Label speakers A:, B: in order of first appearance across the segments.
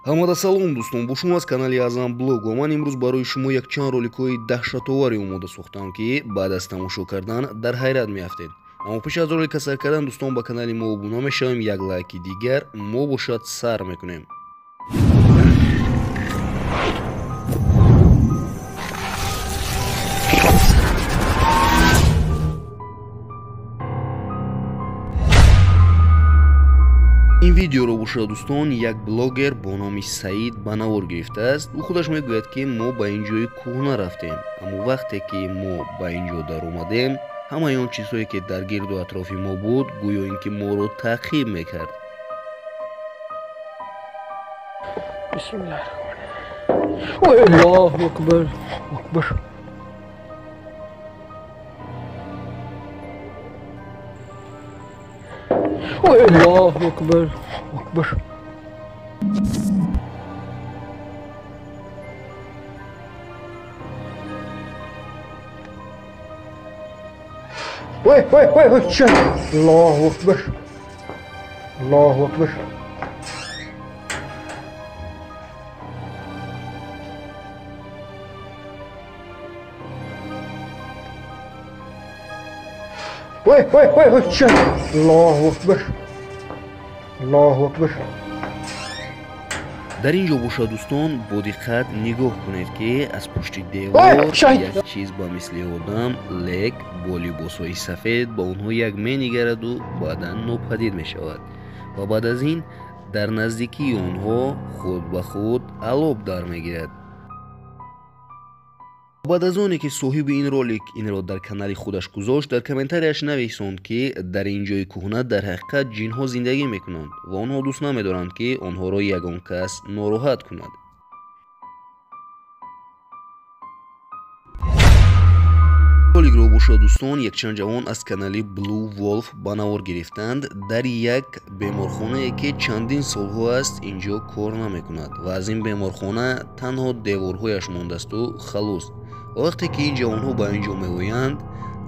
A: Ҳамада салом дӯстон, бо шумо аз канали Азам Блог ва ман имрӯз барои шумо якчанд роликҳои даҳшатоваре омода сохтам, ки баъд аз тамошо кардан дар ҳайрат меафтед. Аммо пеш аз ролика сар кардан, дӯстон, ба канали мо обуна мешавем, як лайки дигар мо бошад сар мекунем. Ин видеоро бошад дӯстон, як блогер бо номи Саид ба навор гирифтааст. Ӯ худаш мегӯяд, ки мо ба ин ҷои кӯҳна рафтем, аммо вақте ки мо ба ин ҷо даромадем, ҳамаи он чизҳое ки дар гирду атрофи мо буд, гӯё ин ки моро таъқиб мекард.
B: Аллоҳу акбар, акбар. Аллоҳу акбар, акбар. Ой, ой, ой, ой, чё? Аллоҳу акбар. Аллоҳу акбар. Ой, ой, ой, ой, чё? Аллоҳу акбар. Аллоҳу акбар.
A: Дар ин ҷо бошад дӯстон, бо диққат нигоҳ кунед, ки аз пушти девор як чиз ба мисли одам, лек бо либосҳои сафед ба онҳо як менигараду баъдан нопадид мешавад ва баъд аз ин дар наздикии онҳо худ ба худ алоб дар мегирад. Баъд аз оне ки соҳиби ин ролик инро дар канали худаш гузошт, дар комментарияш нависонд, ки дар ин ҷои кӯҳна дар ҳақиқат ҷинҳо зиндагӣ мекунанд ва онҳо дӯст намедоранд, ки онҳоро ягон кас нороҳат кунад. Роликро бошад дӯстон, якчанд ҷавон аз канали Blue Wolf ба навор гирифтанд дар як беморхонае, ки чандин солҳо аст ин ҷо кор намекунад ва аз ин беморхона танҳо деворҳояш мондасту халос. Ва вақте ки ин ҷавонҳо ба ин ҷо меоянд,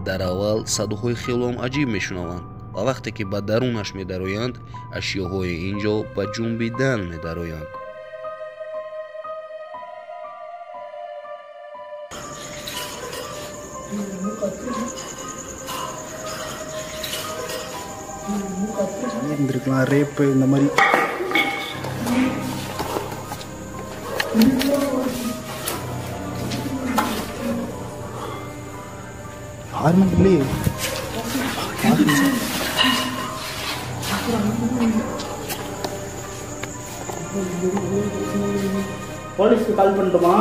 A: дар аввал садоҳои хелоам аҷиб мешунаванд ва вақте ки ба дарунаш медароянд, ашёҳои ин ҷо ба ҷунбидан медароянд.
C: இருந்திருக்கலாம், ரேப்பு இந்த மாதிரி. யாருமே இல்லையே.
D: போலீஸ்க்கு கால் பண்ணட்டுமா?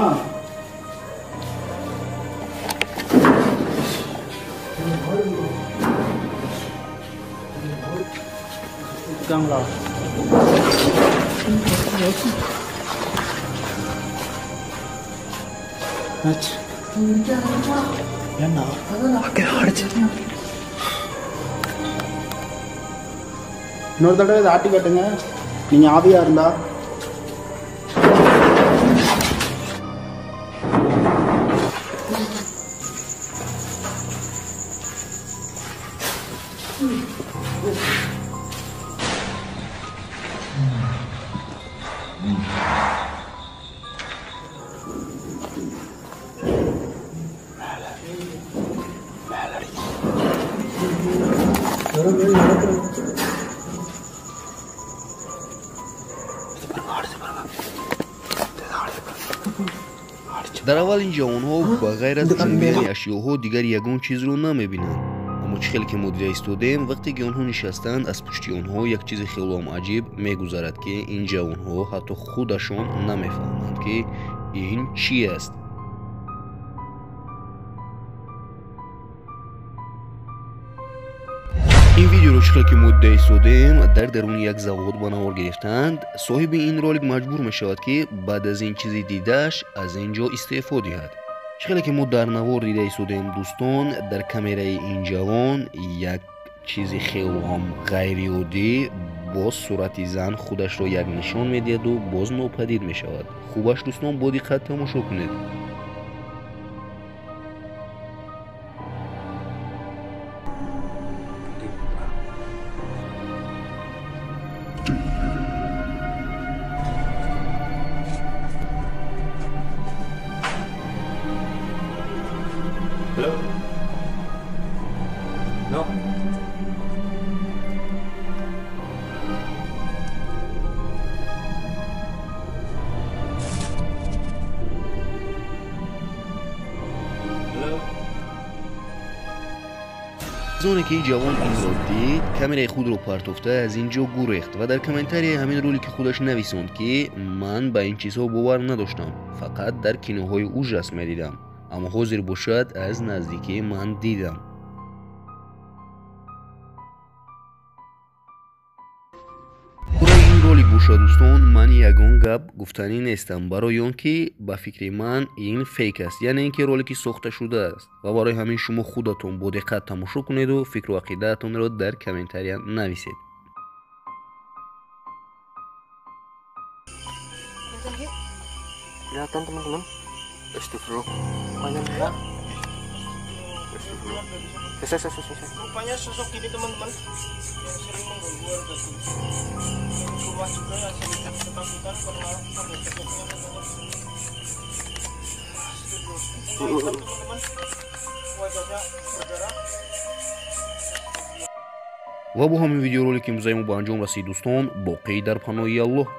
D: இருக்காங்களா?
C: இன்னொரு தடவை இதை ஆட்டி காட்டுங்க. நீங்க ஆவியா இருந்தா.
A: Дар аввал ин ҷавонҳо ба ғайр аз ҷунбидани ашёҳо дигар ягон чизро намебинанд. Аммо чӣ хеле ки мо дида истодем, вақте ки онҳо нишастанд, аз пушти онҳо як чизи хелоам аҷиб мегузарад, ки ин ҷавонҳо ҳатто худашон намефаҳманд, ки ин чӣ аст. Ин видеоро чӣ хел ки мо дида истодем, дар даруни як завод ба навор гирифтанд. Соҳиби ин ролик маҷбур мешавад, ки баъд аз ин чизи дидааш аз ин ҷо истеъфо диҳад. Чӣ хеле ки мо дар навор дида истодем дӯстон, дар камераи ин ҷавон як чизи хело ҳам ғайриоддӣ боз сурати зан худашро як нишон медиҳаду боз нопадид мешавад. Хубаш дӯстон, бо диққат тамошо кунед.
E: Hello? No? Hello?
A: Аз оне ки ин ҷавон инро дид, камераи худро партофта аз ин ҷо гурехт ва дар комментарияи ҳамин ролики худаш нависонд, ки ман ба ин чизҳо бовар надоштам, фақат дар киноҳои ужас медидам, аммо ҳозир бошад аз наздикӣ ман дидам. Бораи ин ролик бошад, дӯстон, ман ягон гап гуфтанӣ нестам, барои он ки ба фикри ман ин фейк аст, яъне ин ки ролики сохта шудааст ва барои ҳамин шумо худатон бо диққат тамошо кунеду фикру ақидаатонро дар комментария нависед.
E: Kelihatan, teman-teman. Astagfirullah. Rupanya merah. Astagfirullah. Saya, saya, saya, saya.
D: Rupanya sosok ini, teman-teman, yang sering mengganggu warga sini. Yang rumah juga yang sering ketakutan karena ada sosoknya katanya di sini. Astagfirullah. Ini hitam, teman-teman. Wajahnya berdarah.
A: Ва бо ҳамин видеоролики имрӯзаи мо ба анҷом расид, дӯстон. Боқӣ дар паноҳи Аллоҳ.